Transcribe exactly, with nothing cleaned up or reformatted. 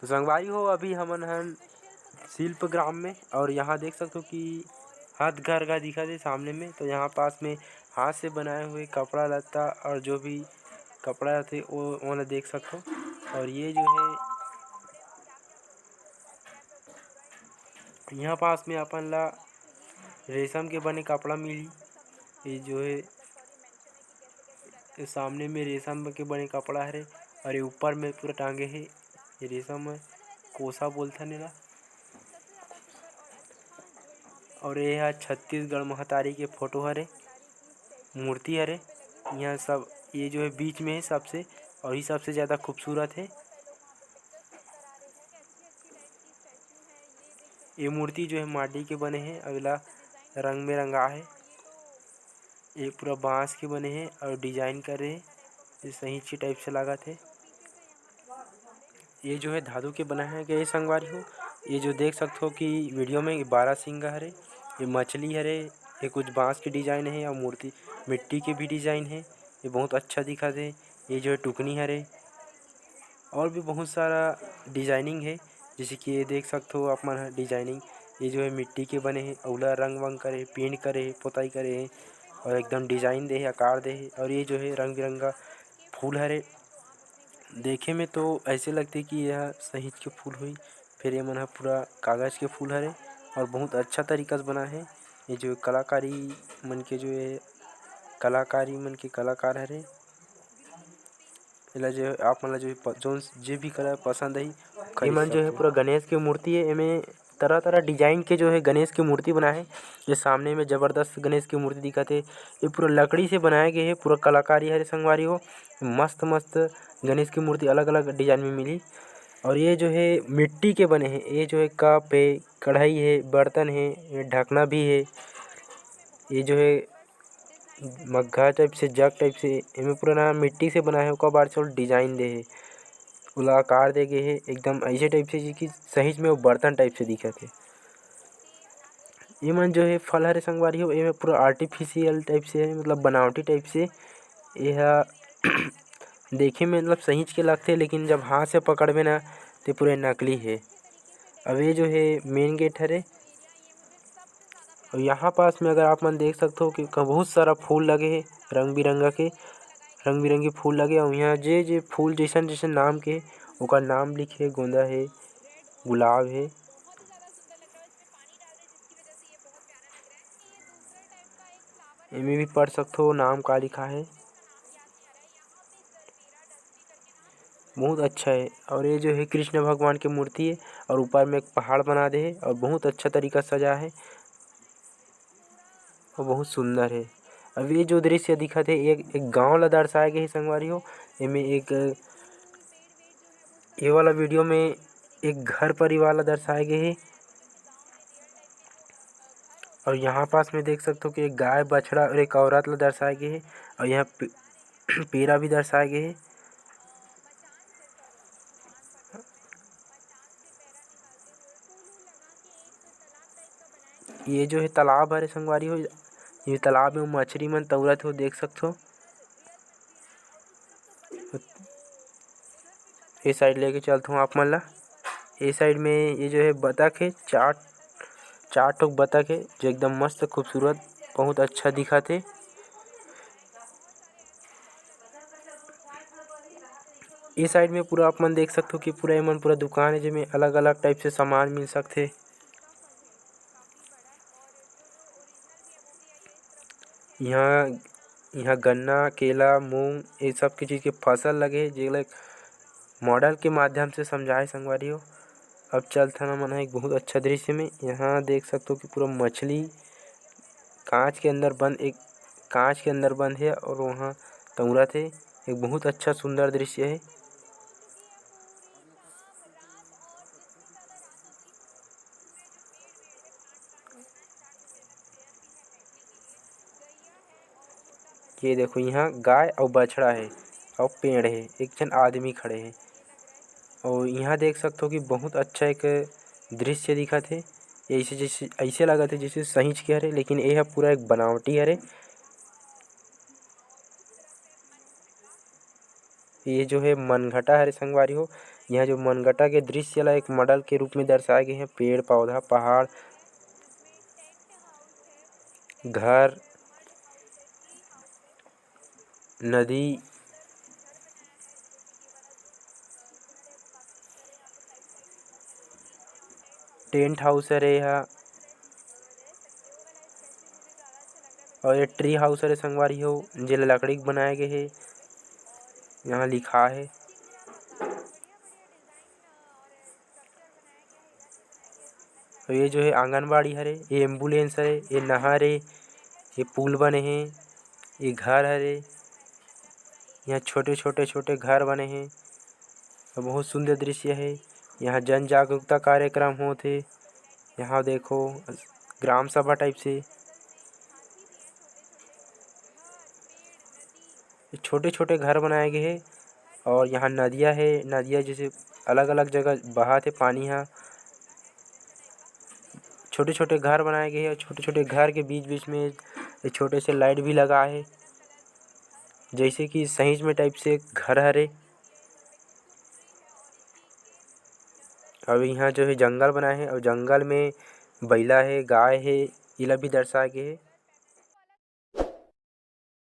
संगवारी हो, अभी हमन हन शिल्प ग्राम में, और यहाँ देख सकथो कि हथकरघा दिखत हे सामने में। तो यहाँ पास में हाथ से बनाए हुए कपड़ा लत्ता और जो भी कपड़ा रथे, वो, वो ला देख सकथो। और ये जो है, यहाँ पास में अपन ला रेशम के बने कपड़ा मिली। ये जो है, ये सामने में रेशम के बने कपड़ा हरे, और ये ऊपर में पूरा टांगे हे। ये रेशम कोसा बोलथन एला। और ये ह छत्तीसगढ़ महतारी के फोटो हरे, मूर्ति हरे। यहाँ सब, ये जो है बीच में है सबसे, और ये सबसे ज़्यादा खूबसूरत है। ये मूर्ति जो है माटी के बने हे, अउ एला रंग में रंगा हे। ये पूरा बांस के बने हे और डिजाइन करे हे, ये सही अच्छी टाइप से लागत हे। ये जो है धातु के बना है गए संगवारी हो। ये जो देख सकते हो कि वीडियो में बारह सिंगा हरे, ये मछली हरे, ये कुछ बांस के डिजाइन है और मूर्ति मिट्टी के भी डिजाइन है। ये बहुत अच्छा दिखत हे। ये जो है टुकनी हरे, और भी बहुत सारा डिजाइनिंग है, जैसे कि ये देख सकते हो आप मन ह डिजाइनिंग। ये जो है मिट्टी के बने हे, अउला रंग वंग करे, पेंट करे हे, पोताई करे हे, और एकदम डिजाइन दे हे, आकार दे हे। और ये जो है रंग बिरंगा फूल हरे, देखे में तो ऐसे लगथे कि यह सहीच के फूल होही, फिर ये मन ह पूरा कागज के फूल हरे और बहुत अच्छा तरीका से बना हे। ये जो कलाकारी मन के जो ये कलाकारी मन के कलाकार हरे, एला जो आप मन ला जो प-, जोन जे भी कलर पसंद आही, ये मन जो है पूरा गणेश के मूर्ति है, एमे तरह-तरह डिजाइन के जो है गणेश के मूर्ति बना है। ये सामने में जबरदस्त गणेश के मूर्ति दिखत हे, ये पूरा लकड़ी से बनाए गए है, पूरा कलाकारी हरे संगवारी हो। मस्त-मस्त गणेश के मूर्ति अलग-अलग डिजाइन में मिली। और ये जो है मिट्टी के बने हैं, ये जो है कप है, कढ़ाई है, बर्तन है, ये ढकना भी है। ये जो है मग्घा टाइप से, जग टाइप से, एमे पूरा ना मिट्टी से बना है, ओकर बाद से डिजाइन दे है, ओला आकार दे गे है एकदम ऐसे टाइप से, जी कि सहीच में वो बर्तन टाइप से दिखत है। ये मन जो है फल हरे संगवारी हो, एमे पूरा आर्टिफिशियल टाइप से है, मतलब बनावटी टाइप से। ये हा देखे में मतलब सहीच के लगथे, लेकिन जब हाथ से पकड़बे ना, ते पूरे नकली है। अब ये जो है मेन गेट हरे, और यहाँ पास में अगर आप मन देख सकते हो कि क-, बहुत सारा फूल लगे हे, रंग बिरंगा के, रंग बिरंगी फूल लगे। और यहाँ जे जे फूल जैसन जैसन नाम के, ओकर नाम लिखे, गोंदा हे, गुलाब हे। एमे भी पढ़ सकथो नाम का लिखा है, बहुत अच्छा है। और ये जो है कृष्ण भगवान के मूर्ति है और ऊपर में एक पहाड़ बना दे है और बहुत अच्छा तरीका से सजा है और बहुत सुंदर है। अब ये जो दृश्य दिखत है, एक, एक गांव ला दर्शाए गए है संगवारी हो। एमे एक, ये वाला वीडियो में एक घर परिवार ला दर्शाए गए है। और यहाँ पास में देख सकते हो कि एक गाय, बछड़ा और एक औरत ला दर्शाए गए है। और यहाँ पे-, पेरा भी दर्शाए गए है। ये जो है तालाब हरे संगवारी हो, ये तालाब में मछरी मन तौरत हो, देख सकते हो। ये साइड लेके चलत हूँ आप मन ला। ये साइड में ये जो है बतख है, चार, चार ठोक बतख है, जो एकदम मस्त खूबसूरत, बहुत अच्छा दिखत है। ये साइड में पूरा आप मन देख सकते हो कि पूरा एमन पूरा दुकान है, जेमे अलग-अलग टाइप से सामान मिल सकथे। यहाँ, यहाँ गन्ना, केला, मूंग, ये सब के चीज के फसल लगे हे, जेला एक मॉडल के माध्यम से समझाए संगवारी हो। अब चलथन हमन ह एक बहुत अच्छा दृश्य में। यहाँ देख सकते हो कि पूरा मछली कांच के अंदर बंद, एक कांच के अंदर बंद है और वहाँ तौरत है। एक बहुत अच्छा सुंदर दृश्य है। ये देखो, यहाँ गाय अउ बछड़ा हे अउ पेड़ हे, एक झन आदमी खड़े हे। अउ यहाँ देख सकथो कि बहुत अच्छा एक दृश्य दिखत हे। ये ऐसे जैसे, ऐसे लगत हे जैसे सहीच के हरे, लेकिन ये ह पूरा एक बनावटी हरे। ये जो है मनघटा हरे संगवारी हो, यहाँ जो मनगटा के दृश्य ला एक मॉडल के रूप में दर्शाए गए हैं। पेड़ पौधा, पहाड़, घर, नदी, टेंट हाउस हरे एहा, और ये ट्री हाउस हरे संगवारी हो, जेला लकड़ी के बनाए गए हे। यहाँ लिखा है। और ये जो है आंगनबाड़ी हरे, ये एम्बुलेंस हरे, ये नहर हे, ये पुल बने हे, ये घर हरे, यहाँ छोटे-छोटे, छोटे घर बने हे। और बहुत सुंदर दृश्य हे। यहाँ जन जागरूकता कार्यक्रम होत हे। यहाँ देखो, ग्राम सभा टाइप से छोटे-छोटे घर बनाए गए हे। और यहाँ नदिया हे, नदिया जैसे अलग-अलग जगह बहत हे पानी ह। छोटे-छोटे घर बनाए गए हे और छोटे-छोटे घर के बीच-बीच में एक छोटे से लाइट भी लगा हे, जैसे कि सहींच में टाइप से घर हरे। अब यहाँ जो है जंगल बनाए हे और जंगल में बइला हे, गाय हे, इला भी दर्शाए गए हे।